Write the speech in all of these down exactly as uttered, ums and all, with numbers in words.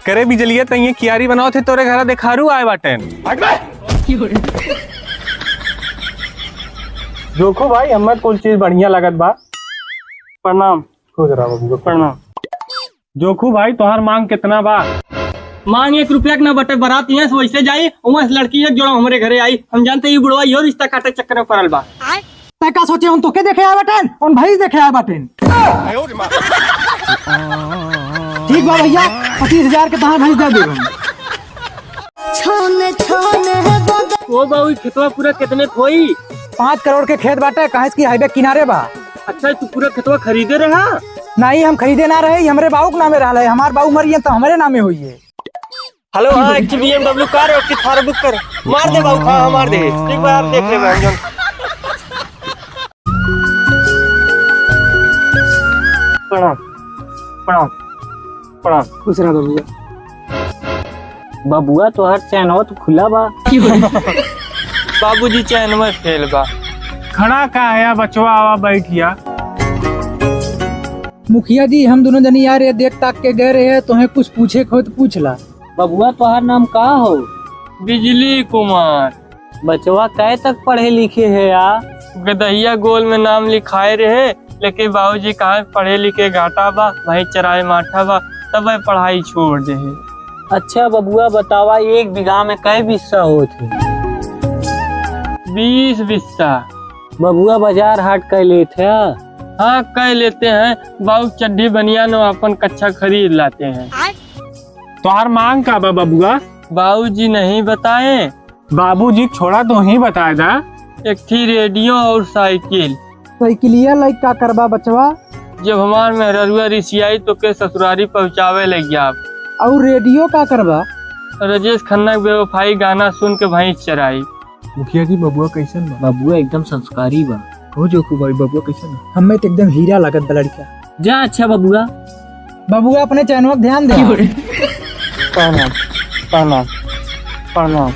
करे बिजलिया, तइये कियारी बनावत है, तोरे घरा देखारू आए बाटेन। जोखू भाई, हमें कुल चीज बढ़िया लगत बा। प्रणाम। खुश रहा बाबू, प्रणाम। जोखू भाई, तोहार मांग कितना बा? मांग एक रुपया के ना बटे, बारात यहाँ से वैसे जाई, वहाँ से लड़की एक जोड़ा हमरे घरे आई। हम जानते ही बुढ़वा इहो रिश्ता काटे चक्कर में पड़ल बा। तै का सोचे, हम तोके देखे आए बाटेन, उन भैंस देखे आए बाटेन। ठीक बा भैया, पच्चीस हजार के तहार भैंस दे देबन। छोन छोन है बदन। ओ बाबू, खेतवा पूरा कितने क होई? पाँच करोड़ के खेत बाटे, काहे कि हाईवे किनारे बा। अच्छा, तू पूरा खेतवा खरीदे रहा? नहीं, हम खरीदे ना रहे, ई हमरे बाबू के नामे रहल है। हमार बाबू मरिए तो हमरे नामे होइए। हेलो, हाँ, एक ठे B M W कार और एक ठे थार बुक कर। मार दे बाबू, हाँ, हाँ, मार दे। ठीक बा, आप देख लेबे, हम जौन। प्रणाम, प्रणाम, प्रणाम। खुश रहा बबुआ। बबुआ, तोहार चैनवा तो खुला बा। बाबूजी, चैनवा फेल बा। खड़ा का है या बचवा, आवा बैठ या। मुखिया जी, हम दोनों जनी यार ये देख ताक के गए रहे, तोहें कुछ पूछे के हो तो पूछ ला। बबुआ, तोहार नाम का हो? बिजली कुमार। बचवा कै तक पढ़े लिखे है या? गदहिया गोल में नाम लिखाए रहे, लेकिन बाबूजी कहा पढ़े लिखे घाटा बा, भैंस चराए माठा बा, तब वह पढ़ाई छोड़ दे है। अच्छा बबुआ, बतावा, एक बीघा में कै बिस्सा होत है? बीस बिस्सा। बबुआ, बाजार हाट कै लेत है? हाँ, कै लेते हैं। बाबू चड्ढी बनियान और अपन कच्छा खरीद लाते हैं। तोहार मांग का बा बबुआ? बाबूजी नहीं बताए। बाबूजी छोड़ा, तोही बताए दा। एक ठी रेडियो और साइकिल। साइकिलिया लइके का करबा बचवा? जब हमार मेहररुआ रिसियाई तो के ससुरारी पहुँचावे लग जाब। और रेडियो का करबा? रजेश खन्ना के बेवफाई गाना सुन के भैंस चराई। मुखिया जी, बबुआ कैसन बा? बबुआ एकदम संस्कारी बा। हो जोखू भाई, बबुआ कैसन बा? हमें तो एकदम हीरा लागत बा लड़का। जा अच्छा बबुआ। बबुआ अपने चैनवा के ध्यान दे। प्रणाम, प्रणाम, प्रणाम,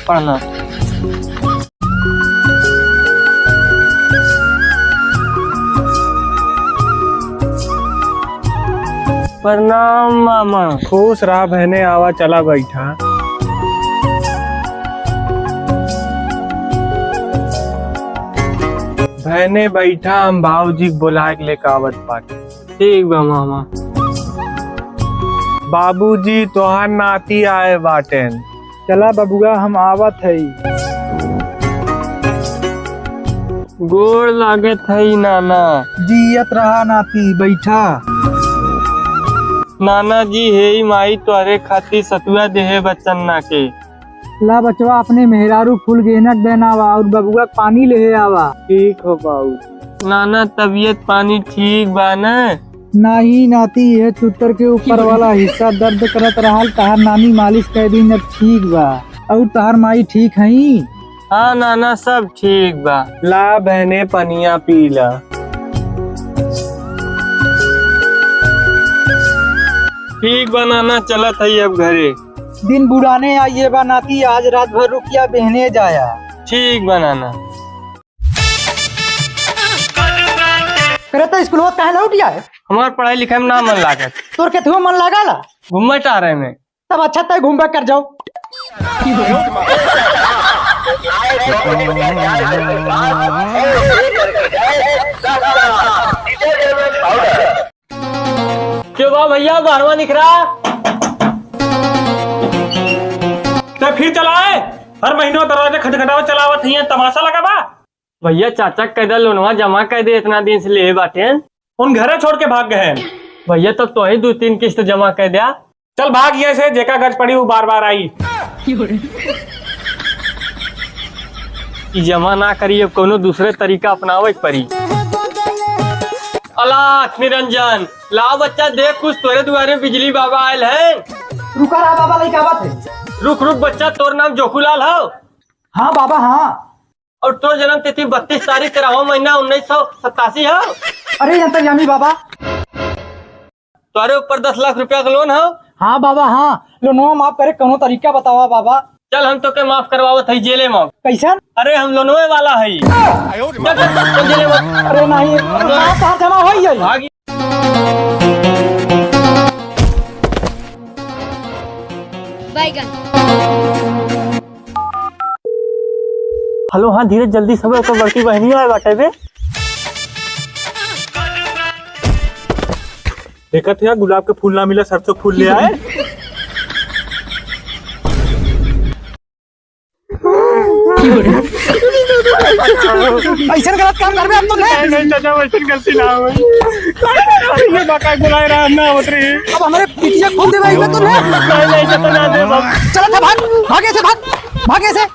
प्रणाम। प्रणाम मामा। खुश रहा बहने, आवा चला बैठा। बहने बैठा, हम बाबूजी के बोलाए के लेके आवत बाटे। ठीक बा मामा। बाबूजी, तोहार नाती आए बाटेन। चला बबुआ, हम आवत हई। गोड़ लागत हई नाना। जियत रहा नाती, बैठा। नाना जी, हेई माई तोहरे खातिर सतुआ देहे बच्चन ना के। ला बचवा, अपने मेहरारू फूल गेहना के देना आवा और बबुआ के पानी लेहे आवा। ठीक हो बाबू। नाना, तबीयत पानी ठीक बा न? नाही नाती, यह चुत्तर के ऊपर वाला हिस्सा दर्द करत रहल, तहार नानी मालिश कर दिन, अब ठीक बा। और तहार माई ठीक हई? हाँ नाना, सब ठीक बा। ला बहने, पनिया पी ला। ठीक बा नाना, चलत हई अब घरे। दिन बुढ़ाने आइए बा नाती, आज रात भर रुकिया, बहने जाया। ठीक बा नाना। करे तो स्कूल काहे लौट गया है? हमार पढ़ाई लिखाई में ना मन लागत। तोर केतुआ मन लागला? घूमे टहरे में। तब अच्छा तय घूमबे कर जाओ। क्यों बा भैया, बाहरवा निकरा? ते फिर चलाए? हर महीनों दरवाजा खटखटावे चलावत हियां, तमाशा लगा बा? भैया, चाचा के कह दे, लोनवा जमा कर दे, इतना दिन से लेहे बाटेन। उन घरे छोड़ के भाग गए हैं। भैया, तब तोही दो तीन किस्त जमा कर द्या। चल भाग यहाँ से, जेका गरज पड़ी वो बार बार आई। ई जमा ना करी, अब कोनो दूसरे तरीका अपनावे के पड़ी। अलख निरंजन, लाओ बच्चा, देख कुछ तोरे दुआरे बिजली बाबा आयल है। रुका रहा बाबा, लइका आवत है। रुक रुक बच्चा, तोर नाम जोखूलाल हो? हाँ बाबा, हाँ। और तोर जन्म तिथि बत्तीस तारीख तेरहवाँ महीना उन्नीस सौ सत्तासी हो? अरे अंतर्यामी बाबा। तोरे ऊपर दस लाख रुपया का लोन हो? हाँ बाबा, हाँ। लोनवा माफ करे कोनो तरीका बतावा बाबा। चल, हम तोके माफ करवावत हई जेले में। कैसन? अरे, हम लोनवे वाला हई। चल, चल, चल, चल जेले में। अरे नहीं, अरे, कहाँ जमा होई है? भाग। हेलो, हाँ धीरज, जल्दी से आवा, ओकर बड़की बहिनी आए बाटे बे। देखत है, गुलाब के फूल ना मिला, सरसों फूल ले आए। ऐसन गलत काम करबे अब तो नहीं। नहीं, नहीं, चाचा, वैसन गलती ना होई। ये बका बुलाए रहा, हम ना होत रही। अब हमरे पिटिया खोल देबे, इमे तो नहीं। नहीं, नहीं, चाचा, ना दे बाप। चला था, भाग, भागे से, भाग, भागे से।